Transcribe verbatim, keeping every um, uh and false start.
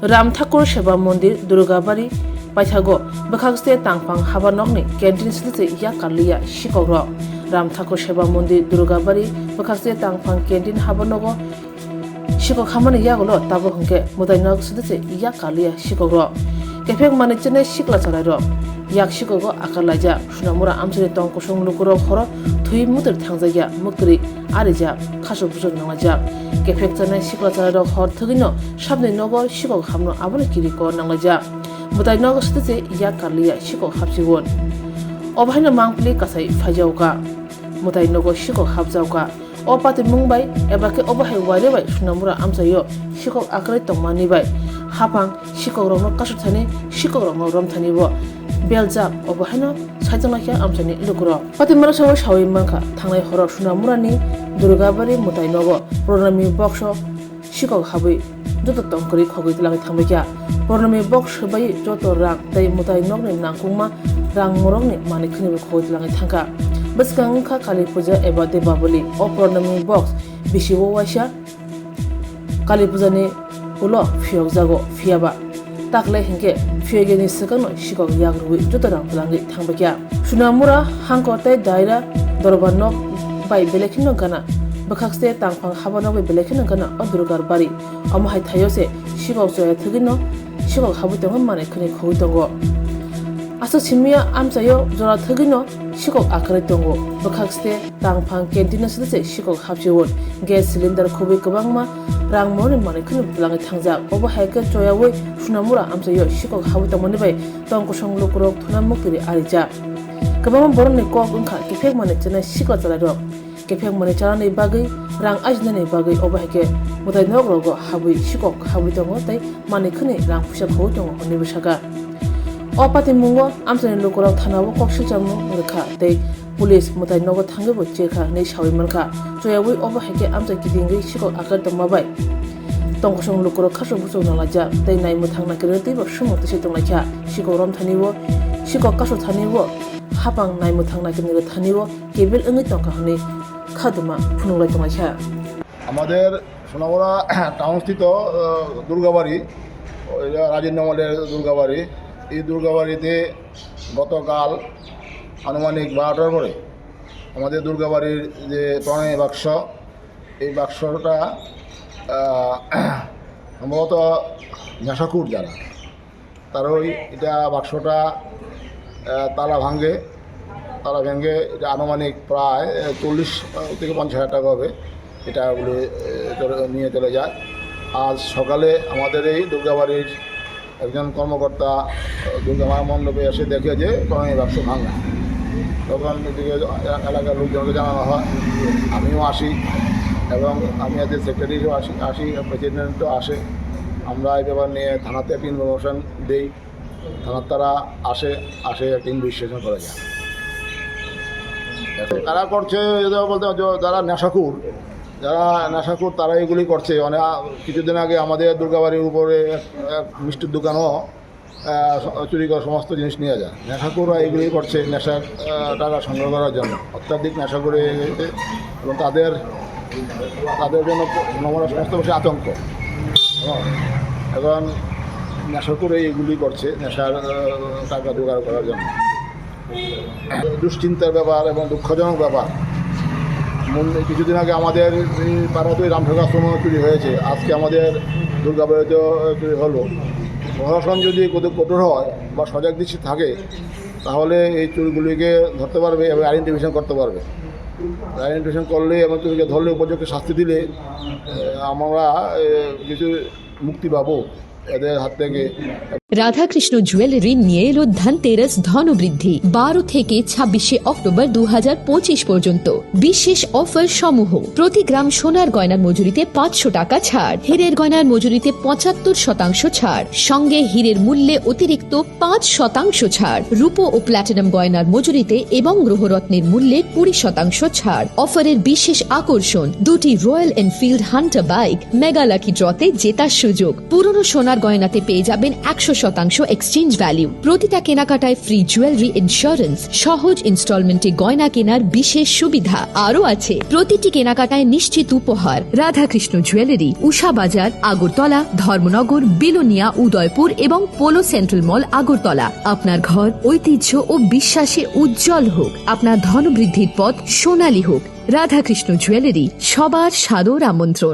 Ram Thakur Seba Mondir, Durgabari paithago bwkhakste tangphang habanokni canteen sitise yak karliya sikokrok. Ram Thakur Seba Mondir, Durgabari bwkhakste tangphang canteen habanogo sikok hamani yagulo tabuk hwnkhe mwtainok sitise yak karliya sikokrok. Kephek manwi chenai sikla chwrairok yak sikogo akar laijak. Sunamura amchaini tong kusung lukurok horo thwi muktwrwi thangjakya, muktwrwi arijak, khasuk busuk nanglaijak. Kephek chanai sikla chwrairok hor thwgwino sabni nogo sikok hamno abono kiri kor nanglaijak. Mwtai nogo sitise yak karliya sikok hapsiwon. Obo haino mangpili kasai phaijaoka. Mwtai nogo sikok hapjaoka. O patimung bai eba khe obo hai waire bai Sunamura amchaio sikok akwrwi tongmani bai haphang sikokrokno kasuk thani, sikokrokno rom thani bo beljak, obo haino saichung lai kha amchaini lukurok. Patimura sawi sawi mankha, thangnai horo Sunamurani Durgabari mwtai nogo Purnami box o sikok habwi joto tong kwrwi khogwi twlangwi thangbai kha. Purnami box swbai joto rang tei mwtai nokni nangkukma rang morokni manwi khwnibo khogwi twlangwi thangkha. Bwskang wngkha Kali Puja eba Debabali. O Purnami box bisi o waisa Kali Puja ni ulo phiyokjago, phiyaba takle hinkhe phiyogeni swkangno sikok yak rwui joto rang twlangwi thangbai kha. Sunamura hangkor tei daira dorbar nok bai belai kheno gana, bwkhakste tangphang habanok bai belai kheno gana o Durgar bari. Omo hai thaio se sikok choya thwgwino sikok habwi tongo, manwi khwnwi khogwi tongo. Aswk simiya amchaio jora thwgwino sikok akwrwi tongo. Bwkhakste tangphang canteen no sitise sikok hapsiwon. Gas cylinder khobwi kwbangma rang morokni manwi khwnwi twlangwi thangjak. Obo hai khe choyaui Sunamura amchaio sikok habwi tongmani bai tong kosong lukurok thuna muktwrwi arijak. Kwbangma borokni kok wngkha kephek manwi chenai sikla chwrairok. Kephek manwi chanani bagwi, rang ajinani bagwi obo hai khe mwtai nok rogo habwi sikok habwi tongo tei manwi khwnwi rang puisa khogwi tongo hwnwi bwsakha. O patimungo amchaini lukurok thanao kok silchamung rwkha tei police mwtai nogo thangwi bo chekha hwnwi sawi mankha. Choyaui obo hai khe amchai kitingwi sikok akwrwi tongma bai tongkosong lukurok khasuk busuk nanglaijak tei nai mwthang naikhe teibo sumung tisi tonglaikha. Sikok rom thani o, sikok kasuk thani o, haphang nai mwthang naikhe thani o kebil wngwi tongkha hwnwi khaduma phunuk lai tonglaikha. আমাদের সোনামুড়া টাউনস্থিত, আহ, দুর্গাবাড়ি, ওই যে রাজেন্দ্র মলের দুর্গাবাড়ি, এই দুর্গাবাড়িতে গতকাল আনুমানিক বারোটার পরে আমাদের দুর্গাবাড়ির যে প্রণয় বাক্স, এই বাক্সটা, আহ, সম্ভবত নেশাখুর যারা, তারা ওই এটা বাক্সটা, আহ, তালা ভাঙে, তালা ভেঙে এটা আনুমানিক প্রায়, আহ, চল্লিশ থেকে পঞ্চাশ হাজার টাকা হবে। এটা বলে, আহ, চলে, নিয়ে চলে যায়। আজ সকালে আমাদের এই দুর্গাবাড়ির একজন কর্মকর্তা, আহ, দুর্গা মা মণ্ডপে এসে দেখে যে প্রণয় বাক্স ভাঙা। তখন এদিকে এলাকার লোকজনকে জানানো হয়, আমিও আসি এবং আমি আজকে সেক্রেটারি হিসেবে আসি, আসি, প্রেসিডেন্টও আসে। আমরা এই ব্যাপার নিয়ে থানাতে একটা ইনফরমেশন দেই। থানার তারা আসে, আসে একটা ইনভেস্টিগেশন করা যায়। এখন কারা করছে এটা বলতে যে যারা নেশাখুর, যারা নেশাখুর তারা এগুলি করছে। মানে, আ, কিছুদিন আগে আমাদের দুর্গাবাড়ির উপরে এক, এক মিষ্টির দোকানও, আ, স-, চুরি করে সমস্ত জিনিস নিয়ে যায়। নেশাখুররা এগুলি করছে, নেশার, আ, টাকা সংগ্রহ করার জন্য। অত্যাধিক নেশা করে গেছে এবং তাদের, তাদের জন্য প-, আমরা সমস্ত বেশি আতঙ্ক। হ্যাঁ, এখন নেশা করে এগুলি করছে, নেশার, আহ, টাকা জোগাড় করার জন্য। দুশ্চিন্তার ব্যাপার এবং দুঃখজনক ব্যাপার। মন-, কিছুদিন আগে আমাদের এই পাড়াতেই রামঠাকুর আশ্রমে চুরি হয়েছে, আজকে আমাদের দুর্গাবাড়িতেও চুরি হলো। প্রশাসন যদি কত কঠোর হয় বা সজাগ দৃষ্টি থাকে, তাহলে এই চোরগুলিকে ধরতে পারবে এবং আইডেন্টিফিকেশন করতে পারবে। আইডেন্টিফিকেশন করলে এবং চোরকে ধরলে উপযুক্ত শাস্তি দিলে, এ, আমরা, এ, কিছু মুক্তি পাবো এদের হাত থেকে। রাধাকৃষ্ণ জুয়েলারি নিয়ে এলো ধনতেরাস ধনবৃদ্ধি। বারো থেকে ছাব্বিশে অক্টোবর দু হাজার পঁচিশ পর্যন্ত বিশেষ অফার সমূহ: প্রতি গ্রাম সোনার গয়নার মজুরিতে পাঁচশো টাকা ছাড়, হীরের গয়নার মজুরিতে পঁচাত্তর শতাংশ ছাড়, সঙ্গে হীরের মূল্যে অতিরিক্ত পাঁচ শতাংশ ছাড়, রূপো ও প্ল্যাটিনাম গয়নার মজুরিতে এবং গ্রহরত্নের মূল্যে কুড়ি শতাংশ ছাড়। অফারের বিশেষ আকর্ষণ, দুটি royal Enfield Hunter bike mega lucky ড্রতে জেতার সুযোগ। পুরনো সোনার আর গয়নাতে পেয়ে যাবেন একশো শতাংশ এক্সচেঞ্জ ভ্যালু। প্রতিটা কেনাকাটায় ফ্রি জুয়েলারি ইন্স্যুরেন্স, সহজ ইনস্টলমেন্টে গয়না কেনার বিশেষ সুবিধা আরও আছে। প্রতিটি কেনাকাটায় নিশ্চিত উপহার। রাধাকৃষ্ণ জুয়েলারি, উষা বাজার, আগরতলা, ধর্মনগর, বিলোনিয়া, উদয়পুর এবং পোলো সেন্ট্রাল মল, আগরতলা। আপনার ঘর ঐতিহ্য ও বিশ্বাসে উজ্জ্বল হোক, আপনার ধনবৃদ্ধির পথ সোনালী হোক। রাধাকৃষ্ণ জুয়েলারি, সবার সাদর আমন্ত্রণ।